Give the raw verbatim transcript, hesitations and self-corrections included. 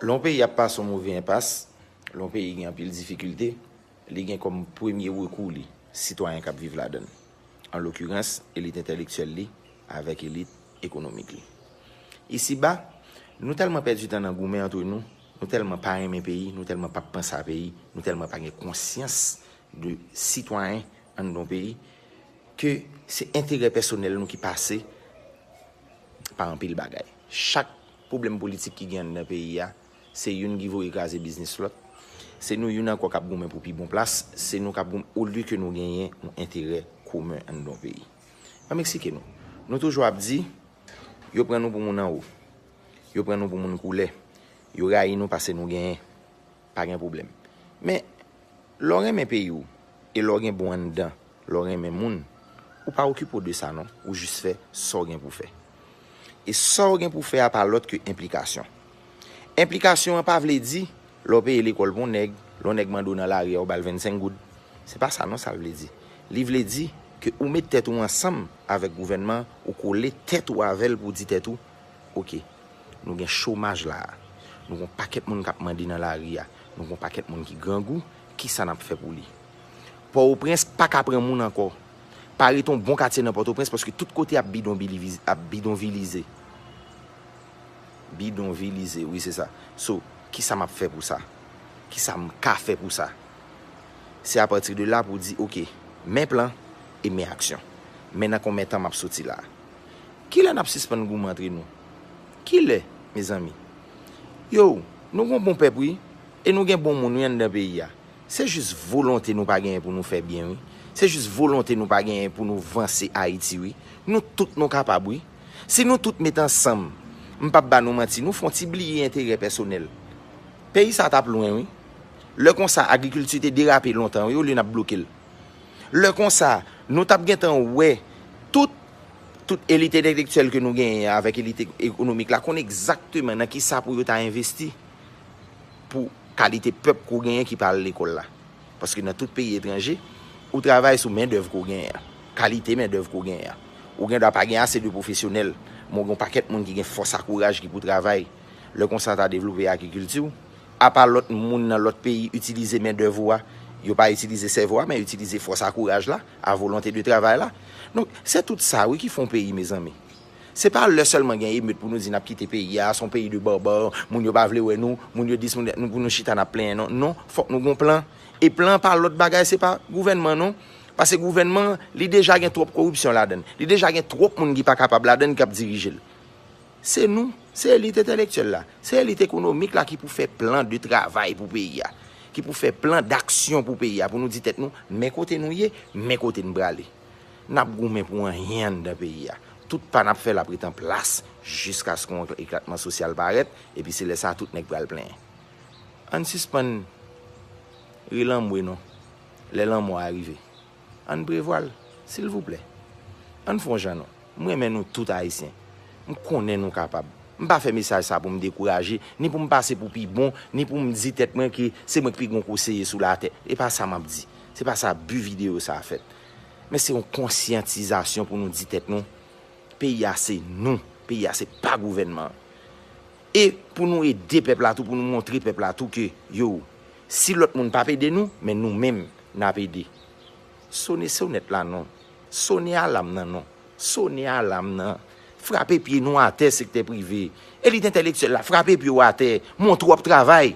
Lè yon peyi ap pase yon move enpas, lè yon peyi gen anpil difikilte, li gen kòm premye rekou li sitwayen k ap viv ladan l, an lokirans elit entèlektyèl li avèk elit ekonomik li. Isiba, nou tèlman pèdi tan nan goumen antre nou, nou tèlman pa renmen peyi, nou tèlman p ap panse a peyi, nou tèlman pa gen konsyans de sitwayen anndan yon peyi, ke se enterè pèsonèl nou ki pase pa anpil bagay. Chak pwoblèm politik ki gen anndan peyi a, se youn ki voye kraze biznis lòt. Se nou youn ankò k ap goumen pou pi bon plas, se nou k ap goumen olye ke nou genyen yon enterè komen anndan yon peyi. Ban m eksplike nou. Nou toujou ap di, yo pran nou pou moun anwo. Yo pran nou pou moun koulè. Yo rayi nou paske nou genyen. Pa gen pwoblèm. Men, lè w renmen peyi w, e lè w gen bon anndan, lè w renmen moun, ou pa okipe w de sa non, ou jis fè sa w gen pou fè. E sa w gen pou fè a pa lòt ke enplikasyon. Enplikasyon an pa vle di, lè w peye lekòl pou yon nèg, lè yon nèg mande w nan lari a, ou ba l vennsenk goud. Se pa sa non sa l vle di. Li vle di ke ou met tèt ou ansanm avèk gouvènman an, ou kole tèt ou avè l pou w di tèt ou, oke, nou gen chomaj la a. Nou gen yon pakèt moun k ap mande nan lari a. Nou gen yon pakèt moun ki grangou. Kisa n ap fè pou li? Pòtoprens pa ka pran moun ankò. Pa rete yon bon katye nan Pòtoprens paske tout kote ap bidonviliz-, ap bidonvilize. Bidonvilize, wi, se sa. So, kisa m ap fè pou sa? Kisa m ka fè pou sa? Se apati de la pou w di, oke, men plan e men aksyon. Men nan konbyen tan m ap soti la a? Kilè n ap sispann goumen antre nou? Kilè, mezanmi? Yo, nou gen yon bon pèp, wi, e nou gen bon moun, wi, anndan peyi a. Se jis volonte nou pa genyen pou nou fè byen, wi. Se jis volonte nou pa genyen pou nou vanse Ayiti, wi. Nou tout nou kapab, wi. Si nou tout met ansanm, m p ap ba nou manti, nou fè yon ti bliye enterè pèsonèl. Peyi sa t ap lwen, wi. Lè konsa, agrikilti te derape lontan, wi, olye n ap bloke l. Lè konsa, nou t ap gentan wè tout, tout elit entelektyèl ke nou genyen an avèk elit ek-, ekonomik la konn egzakteman nan kisa pou yo ta envesti pou kalite pèp ke w genyen ki pa al lekòl la. Paske nan tout peyi etranje, ou travay sou mendèv ke w genyen an, kalite mendèv ke w genyen an. Ou gen dwa pa gen ase de pwofesyonèl, men w gen yon pakèt moun ki gen fòs a kouraj ki pou travay. Lè konsa, ta devlope agrikilti w. Apa lòt moun nan lòt peyi itilize mendèv ou a, yo pa itilize sèvo a, men yo itilize fòs a kouraj la, a volonte de travay la. Donk, se tout sa, wi, ki fè yon peyi, mezanmi. Se pa lè sèlman gen emet pou nou di n ap kite peyi a, se yon peyi de barbare, moun yo pa vle wè nou, moun yo dis, moun, nou, pou nou chita n ap plenyen, non. Non, fòk nou gen yon plan. E plan pa lòt bagay, se pa gouvènman, non. Paske gouvènman, li deja gen twòp koripsyon ladan l. Li deja gen twòp moun ki pa kapab ladan l k ap dirije l. Se nou, se elit entelektyèl la, se elit ekonomik la ki pou fè plan de travay pou peyi a, ki pou fè plan daksyon pou peyi a, pou nou di tèt nou, men kote nou ye, men kote n prale. N ap goumen pou anyen anndan peyi a. Tout pa n ap fè l ap ret an plas jiskaske yon eklatman sosyal parèt, epi se lè sa a tout nèg pral plenyen. Ann sispann ri lanmwe non, lè lanmò a rive. Ann prevwa l, silvouplè. Ann fè yon jan non. M renmen nou tout Ayisyen. M konnen nou kapab. M pa fè mesaj sa pou m dekouraje, ni pou m pase pou pi bon, ni pou m di tèt mwen ke se mwen k pi gwo konseye sou latè. E pa sa m ap di. Se pa sa bi videyo sa a fèt. Men se yon konsyantizasyon pou nou di tèt nou, peyi a se nou, peyi a se pa gouvènman an. E pou nou ede pèp la tou, pou nou montre pèp la tou ke, yo, si lòt moun p ap ede nou, men nou menm, n ap ede. Sone sonèt la non. Sone alam nan non. Sone alam nan. Frape pye nou atè, sektè prive. Elit entelektyèl la, frape pye w atè. Montre w ap travay.